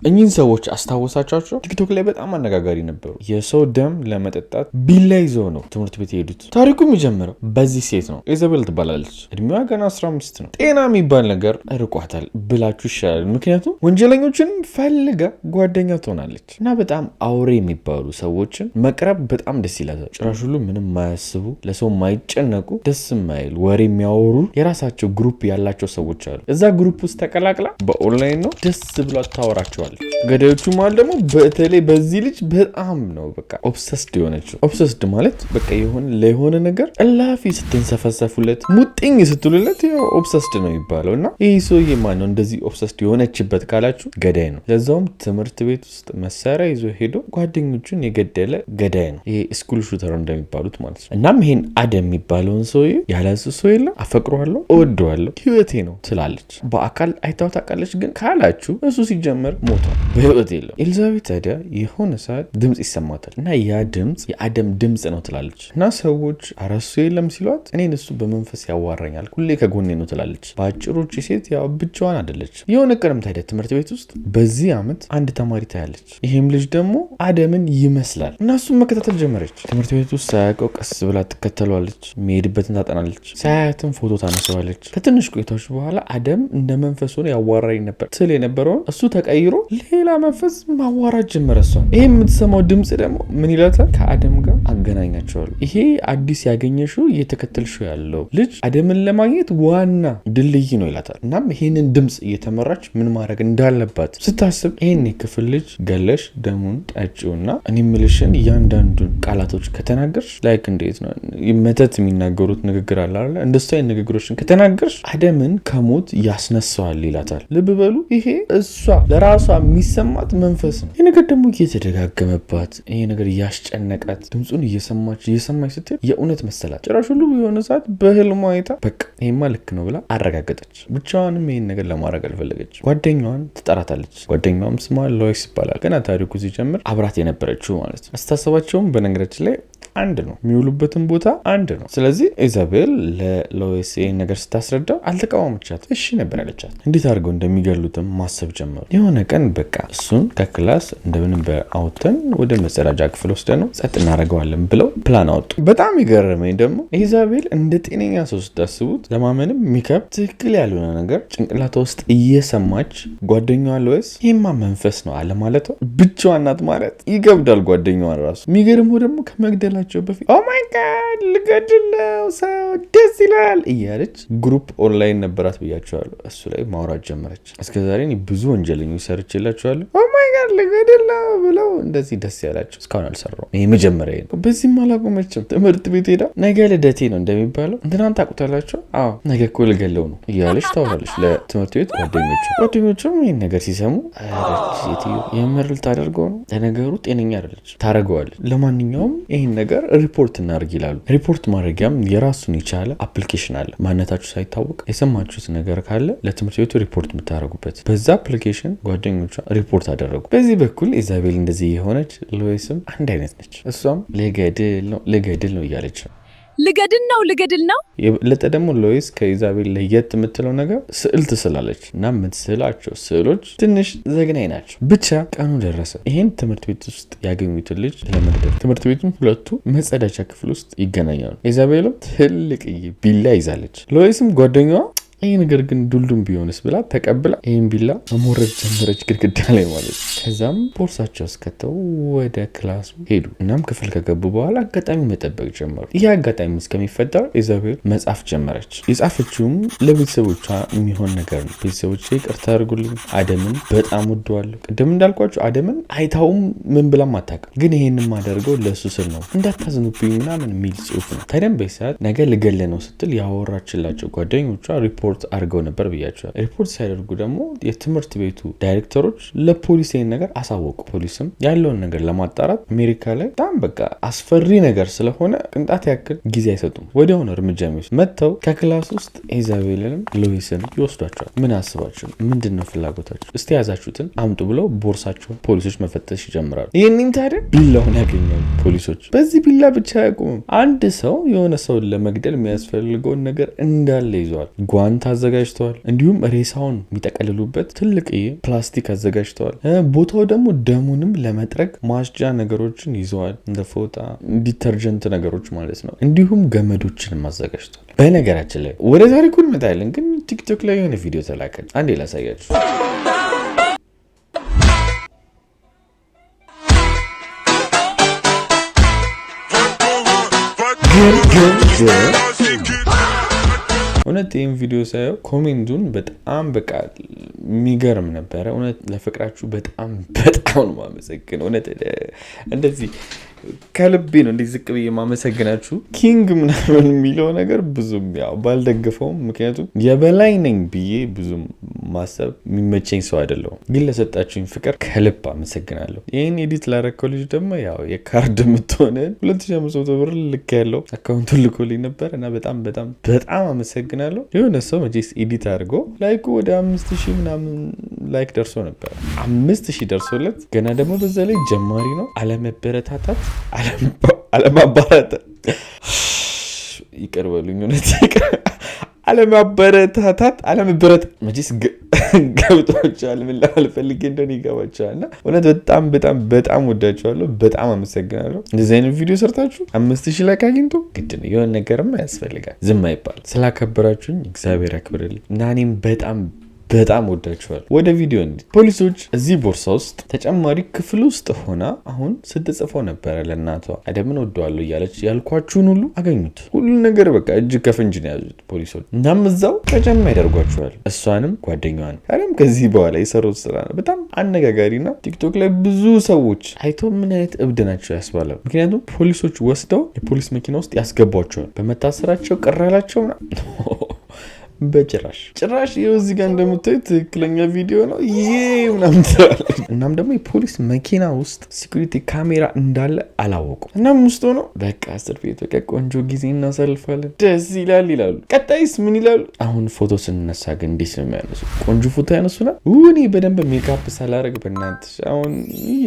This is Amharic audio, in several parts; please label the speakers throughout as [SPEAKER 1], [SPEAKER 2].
[SPEAKER 1] እኚህን ሰዎች አስታወሳቻቸው? ቲክቶክ ላይ በጣም አነጋጋሪ ነበሩ። የሰው ደም ለመጠጣት ቢላ ይዘው ነው ትምህርት ቤት የሄዱት። ታሪኩ የሚጀምረው በዚህ ሴት ነው። ኢዛቤል ትባላለች። እድሜዋ ገና 15 ነው። ጤና የሚባል ነገር ርቋታል ብላችሁ ይሻላል። ምክንያቱም ወንጀለኞችን ፈልጋ ጓደኛ ትሆናለች እና በጣም አውሬ የሚባሉ ሰዎችን መቅረብ በጣም ደስ ይላታል። ጭራሽ ሁሉ ምንም የማያስቡ፣ ለሰው የማይጨነቁ፣ ደስ የማይል ወሬ የሚያወሩ የራሳቸው group ያላቸው ሰዎች አሉ። እዛ group ውስጥ ተቀላቅላ በኦንላይን ነው ደስ ብሏት ታወራቸዋለች። ገዳዮቹ ማለት ደግሞ በተለይ በዚህ ልጅ በጣም ነው በቃ obsessed የሆነችው። Obsessed ማለት በቃ የሆነ ለየሆነ ነገር እላፊ ስትንሰፈሰፉለት፣ ሙጥኝ ስትሉለት ያው obsessed ነው የሚባለው። እና ይህ ሰውዬ ማን ነው እንደዚህ obsessed የሆነችበት ካላችሁ ገዳይ ነው። ለዛውም ትምህርት ቤት ውስጥ መሳሪያ ይዞ ሄዶ ጓደኞቹን የገደለ ገዳይ ነው። ይሄ school shooter እንደሚባሉት ማለት ነው። እናም ይሄን አደም የሚባለውን ሰውዬ ያለሱ ሰው የለም፣ አፈቅረዋለሁ፣ እወደዋለሁ፣ ህይወቴ ነው ትላለች። በአካል አይታው ታውቃለች ግን ካላችሁ እሱ ሲጀመር ሞቷል፣ በህይወት የለም። ኤልዛቤት ታዲያ የሆነ ሰዓት ድምፅ ይሰማታል እና ያ ድምፅ የአደም ድምፅ ነው ትላለች። እና ሰዎች ኧረ እሱ የለም ሲሏት እኔን እሱ በመንፈስ ያዋራኛል፣ ሁሌ ከጎኔ ነው ትላለች። በአጭሩ ይቺ ሴት ያው ብቻዋን አይደለች። የሆነ ቀንም ታዲያ ትምህርት ቤት ውስጥ በዚህ ዓመት አንድ ተማሪ ታያለች። ይህም ልጅ ደግሞ አደምን ይመስላል እና እሱን መከታተል ጀመረች። ትምህርት ቤት ውስጥ ሳያውቀው ቀስ ብላ ትከተሏለች። የሚሄድበትን ታጠናለች። ሳያያትም ፎቶ ታነሳዋለች። ከትንሽ ቆይታዎች በኋላ አደም እንደ መንፈስ ሆኖ ያዋራኝ ነበር ትል የነበረውን እሱ ተቀይሮ ሌላ መንፈስ ማዋራት ጀመረ። እሷን ይሄ የምትሰማው ድምፅ ደግሞ ምን ይላታል? ከአደም ጋር አገናኛቸዋለሁ። ይሄ አዲስ ያገኘሽው እየተከተልሽው ያለው ልጅ አደምን ለማግኘት ዋና ድልድይ ነው ይላታል። እናም ይሄንን ድምፅ እየተመራች ምን ማድረግ እንዳለባት ስታስብ ይሄን የክፍል ልጅ ገለሽ ደሙን ጠጪውና እኔ ምልሽን እያንዳንዱን ቃላቶች ከተናገርሽ፣ like እንዴት ነው መተት የሚናገሩት ንግግር አለ አይደለ? እንደሱ አይነት ንግግሮችን ከተናገርሽ አደምን ከሞት ያስነሳዋል ይላታል። ልብ በሉ፣ ይሄ እሷ ለራሷ የሚሰማት መንፈስ ነው። ይህ ነገር ደግሞ እየተደጋገመባት፣ ይሄ ነገር እያስጨነቃት፣ ድምፁን እየሰማች እየሰማች ስትል የእውነት መሰላት። ጭራሽ ሁሉ የሆነ ሰዓት በህልሟ አይታ በቃ ይሄማ ልክ ነው ብላ አረጋገጠች። ብቻዋንም ይሄን ነገር ለማድረግ አልፈለገች። ጓደኛዋን ትጠራታለች። ጓደኛዋም ስሟ ሎይስ ይባላል። ገና ታሪኩ ሲጀምር አብራት የነበረችው ማለት ነው። አስተሳሰባቸውም በነገራችን ላይ አንድ ነው። የሚውሉበትን ቦታ አንድ ነው። ስለዚህ ኢዛቤል ለሎይስ ይህን ነገር ስታስረዳው አልተቃወመቻት፣ እሺ ነበር ያለቻት። እንዴት አድርገው እንደሚገሉትም ማሰብ ጀመሩ። የሆነ ቀን በቃ እሱን ከ class እንደምንም በአውተን ወደ መጸዳጃ ክፍል ወስደ ነው ጸጥ እናደርገዋለን ብለው ፕላን አወጡ። በጣም የገረመኝ ደግሞ ኢዛቤል እንደ ጤነኛ ሰው ስታስቡት ለማመንም የሚከብድ ትክክል ያልሆነ ነገር ጭንቅላቷ ውስጥ እየሰማች ጓደኛዋ ሎይስ ይሄማ መንፈስ ነው አለ ማለቷ፣ ብቻዋን ናት ማለት ይከብዳል። ጓደኛዋን ራሱ የሚገርመው ደግሞ ከመግደላቸው በፊት "Oh my God፣ ልገድል ነው ሰው፣ ደስ ይላል" እያለች group online ነበራት ብያቸዋለሁ። እሱ ላይ ማውራት ጀመረች። እስከዛሬ እኔ ብዙ ወንጀለኞች ሰርቼላቸዋለሁ። "Oh my God፣ ልገድል ነው" ብለው እንደዚህ ደስ ያላቸው እስካሁን አልሰራሁም። ይሄ መጀመሪያ ነው። በዚህም አላቆመችም። ትምህርት ቤት ሄዳ ነገ ልደቴ ነው እንደሚባለው እንትናን ታውቁታላቸው? አዎ፣ ነገ እኮ ልገለው ነው እያለች ታወራለች ለትምህርት ቤት ጓደኞቿ። ጓደኞቿም ይህን ነገር ሲሰሙ ኧረ ሴትዮ የምር ልታደርገው ነው? ለነገሩ ጤነኛ አይደለች፣ ታደርገዋለች። ለማንኛውም ይህን ነገር ሪፖርት እናድርግ ይላሉ። ሪፖርት ማድረጊያም የራሱን የቻለ application አለ። ማንነታችሁ ሳይታወቅ የሰማችሁት ነገር ካለ ለትምህርት ቤቱ ሪፖርት የምታደርጉበት። በዛ application ጓደኞቿ ሪፖርት አደረጉ። በዚህ በኩል ኢዛቤል እንደዚህ የሆነች፣ ሎይስም አንድ አይነት ነች። እሷም ልገድል ነው፣ ልገድል ነው እያለች ነው።
[SPEAKER 2] ልገድል ነው፣ ልገድል ነው።
[SPEAKER 1] የበለጠ ደግሞ ሎይስ ከኢዛቤል ለየት የምትለው ነገር ስዕል ትስላለች እና የምትስላቸው ስዕሎች ትንሽ ዘግናኝ ናቸው። ብቻ ቀኑ ደረሰ። ይሄን ትምህርት ቤት ውስጥ ያገኙትን ልጅ ለመግደል ትምህርት ቤቱም ሁለቱ መጸዳጃ ክፍል ውስጥ ይገናኛሉ። ኢዛቤልም ትልቅዬ ቢላ ይዛለች። ሎይስም ጓደኛዋ ይህ ነገር ግን ዱልዱም ቢሆንስ ብላ ተቀብላ ይህን ቢላ መሞረድ ጀመረች ግድግዳ ላይ ማለት ነው። ከዛም ቦርሳቸው አስከተው ወደ class ኡ ሄዱ። እናም ክፍል ከገቡ በኋላ አጋጣሚ መጠበቅ ጀመሩ። ይህ አጋጣሚ እስከሚፈጠር ኢዛቤል መጻፍ ጀመረች። የጻፈችውም ለቤተሰቦቿ የሚሆን ነገር ነው። "ቤተሰቦቼ፣ ይቅርታ አድርጉልኝ፣ አደምን በጣም ወደዋለሁ። ቅድም እንዳልኳቸው አደምን አይታውም ምን ብላም አታውቅም፣ ግን ይሄን የማደርገው ለእሱ ስል ነው፣ እንዳታዝኑብኝ" ምናምን የሚል ጽሁፍ ነው። ታዲያም በዚህ ሰዓት ነገ ልገለ ነው ስትል ያወራችላቸው ጓደኞቿ ሪፖርት አድርገው ነበር ብያቸዋል። ሪፖርት ሲያደርጉ ደግሞ የትምህርት ቤቱ ዳይሬክተሮች ለፖሊስ ይህን ነገር አሳወቁ። ፖሊስም ያለውን ነገር ለማጣራት፣ አሜሪካ ላይ በጣም በቃ አስፈሪ ነገር ስለሆነ ቅንጣት ያክል ጊዜ አይሰጡም። ወዲያውኑ እርምጃ የሚወስዱ መጥተው ከ class ውስጥ ኢዛቤልንም ሎይስንም ይወስዷቸዋል። "ምን አስባችሁ? ምንድን ነው ፍላጎታችሁ? እስቲ የያዛችሁትን አምጡ" ብለው ቦርሳቸውን ፖሊሶች መፈተሽ ይጀምራሉ። ይህንን ታዲያ ቢላውን ያገኛሉ ፖሊሶች። በዚህ ቢላ ብቻ አያቆምም። አንድ ሰው የሆነ ሰውን ለመግደል የሚያስፈልገውን ነገር እንዳለ ይዘዋል። ጓንት አጥንት አዘጋጅተዋል። እንዲሁም ሬሳውን የሚጠቀልሉበት ትልቅ ፕላስቲክ አዘጋጅተዋል። ቦታው ደግሞ ደሙንም ለመጥረግ ማጽጃ ነገሮችን ይዘዋል። እንደ ፎጣ፣ detergent ነገሮች ማለት ነው። እንዲሁም ገመዶችንም አዘጋጅተዋል። በነገራችን ላይ ወደ ታሪኩ እንመጣለን፣ ግን ቲክቶክ ላይ የሆነ ቪዲዮ ተላከ። አንዴ ላሳያችሁ። ግን ግን ግን እውነት ይህን ቪዲዮ ሳየው comment ኡን በጣም በቃ የሚገርም ነበረ። እውነት ለፍቅራችሁ በጣም በጣም ነው የማመሰግነው። እውነት እንደዚህ ከልቤ ነው እንዲህ ዝቅ ብዬ የማመሰግናችሁ። King ምናምን የሚለው ነገር ብዙም ያው ባልደግፈውም፣ ምክንያቱም የበላይ ነኝ ብዬ ብዙም ማሰብ የሚመቸኝ ሰው አይደለሁም። ግን ለሰጣችሁኝ ፍቅር ከልብ አመሰግናለሁ። ይህን edit ላረከው ልጅ ደግሞ ያው የካርድ የምትሆንን 2500 ብር ልክ ያለው account ኡን ልኮልኝ ነበር እና በጣም በጣም በጣም አመሰግናለሁ። የሆነ ሰው መቼስ edit አድርጎ like ኡ ወደ 5000 ምናምን like ደርሶ ነበር። 5000 ደርሶለት ገና ደግሞ በዛ ላይ ጀማሪ ነው። አለመበረታታት፣ አለማባረታት፣ ይቅር በሉኝ፣ እውነት አለማበረታታት፣ አለመበረት መቼስ ገብቷቸዋል። ምን ለማለት ፈልጌ እንደሆነ ይገባቸዋል። እና እውነት በጣም በጣም በጣም ወዳቸዋለሁ። በጣም አመሰግናለሁ። እንደዚህ አይነት ቪዲዮ ሰርታችሁ 5000 like አግኝቶ ግድ ነው፣ የሆነ ነገርማ ያስፈልጋል። ዝም አይባል። ስላከበራችሁኝ እግዚአብሔር ያክብርልኝ እና እኔም በጣም በጣም ወዳችኋል። ወደ ቪዲዮ እንዲ ፖሊሶች እዚህ ቦርሳ ውስጥ ተጨማሪ ክፍል ውስጥ ሆና አሁን ስትጽፈው ነበረ ለእናቷ አደምን ወደዋለሁ እያለች ያልኳችሁን ሁሉ አገኙት። ሁሉ ነገር በቃ እጅ ከፍንጅ ነው የያዙት ፖሊሶች። እናም እዛው ቀጨማ ያደርጓቸዋል፣ እሷንም ጓደኛዋን። ታዲያም ከዚህ በኋላ የሰሩት ስራ ነው በጣም አነጋጋሪና ቲክቶክ ላይ ብዙ ሰዎች አይቶ ምን አይነት እብድ ናቸው ያስባላል። ምክንያቱም ፖሊሶች ወስደው የፖሊስ መኪና ውስጥ ያስገቧቸዋል። በመታሰራቸው ቅር አላቸው? በጭራሽ ጭራሽ። ይኸው እዚህ ጋር እንደምታዩት ትክክለኛ ቪዲዮ ነው ይሄ ምናምን ትላለች። እናም ደግሞ የፖሊስ መኪና ውስጥ security ካሜራ እንዳለ አላወቁም። እናም ውስጥ ሆነው በቃ እስር ቤት በቃ ቆንጆ ጊዜ እናሳልፋለን፣ ደስ ይላል ይላሉ። ቀጣይስ ምን ይላሉ? አሁን ፎቶ ስንነሳ ግን እንዴት ነው የሚያነሱ? ቆንጆ ፎቶ ያነሱናል። እኔ በደንብ ሜካፕ ሳላረግ በእናትሽ አሁን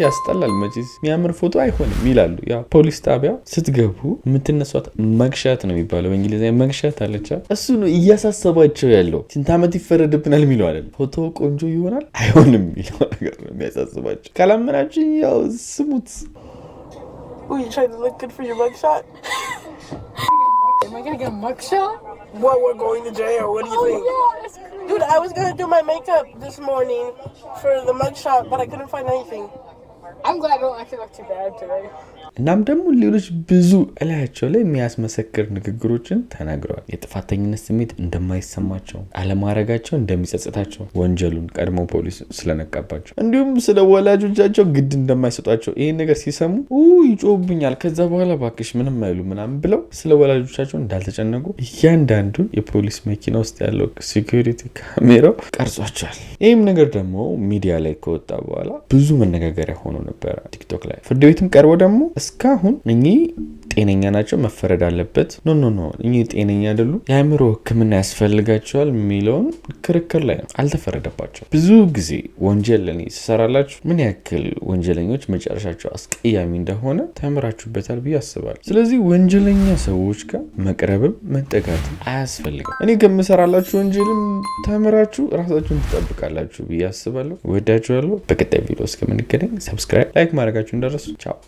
[SPEAKER 1] ያስጠላል፣ መቼስ የሚያምር ፎቶ አይሆንም ይላሉ። ያ ፖሊስ ጣቢያ ስትገቡ የምትነሷት mugshot ነው የሚባለው በእንግሊዝኛ፣ mugshot አለቻ። እሱ ነው እያሳሰባቸው ያለው። ስንት ዓመት ይፈረድብናል የሚለው አይደለም። ፎቶ ቆንጆ ይሆናል አይሆንም የሚለው ነገር ነው የሚያሳስባቸው። ካላመናችሁ ያው ስሙት።
[SPEAKER 3] Ooh, you trying to look good for your mugshot?
[SPEAKER 4] Am I gonna get a mugshot?
[SPEAKER 3] What, we're going to jail. What do you
[SPEAKER 4] Oh
[SPEAKER 3] think?
[SPEAKER 4] yeah, that's crazy.
[SPEAKER 3] Dude, I was gonna do my makeup this morning for the mugshot, but I couldn't find anything.
[SPEAKER 4] I'm glad I don't actually look too bad today.
[SPEAKER 1] እናም ደግሞ ሌሎች ብዙ እላያቸው ላይ የሚያስመሰክር ንግግሮችን ተናግረዋል። የጥፋተኝነት ስሜት እንደማይሰማቸው፣ አለማድረጋቸው እንደሚጸጽታቸው፣ ወንጀሉን ቀድሞ ፖሊስ ስለነቃባቸው፣ እንዲሁም ስለ ወላጆቻቸው ግድ እንደማይሰጧቸው፣ ይህን ነገር ሲሰሙ ይጮህብኛል፣ ከዛ በኋላ ባክሽ ምንም አይሉ ምናምን ብለው ስለ ወላጆቻቸው እንዳልተጨነቁ እያንዳንዱን የፖሊስ መኪና ውስጥ ያለው security ካሜራው ቀርጿቸዋል። ይህም ነገር ደግሞ ሚዲያ ላይ ከወጣ በኋላ ብዙ መነጋገሪያ ሆኖ ነበረ ቲክቶክ ላይ። ፍርድ ቤትም ቀርቦ ደግሞ እስካሁን እኚህ ጤነኛ ናቸው መፈረድ አለበት፣ no no no፣ እኚህ ጤነኛ አይደሉም፣ የአእምሮ ሕክምና ያስፈልጋቸዋል የሚለውን ክርክር ላይ ነው። አልተፈረደባቸው። ብዙ ጊዜ ወንጀል እኔ ስሰራላችሁ ምን ያክል ወንጀለኞች መጨረሻቸው አስቀያሚ እንደሆነ ተምራችሁበታል ብዬ አስባለሁ። ስለዚህ ወንጀለኛ ሰዎች ጋር መቅረብም መጠጋትም አያስፈልግም። እኔ ከምሰራላችሁ ወንጀልም ተምራችሁ ራሳችሁን ትጠብቃላችሁ ብዬ አስባለሁ። ወዳችኋለሁ። በቀጣይ ቪዲዮ እስከምንገናኝ subscribe፣ like ማድረጋችሁ እንዳትረሱ። ቻው።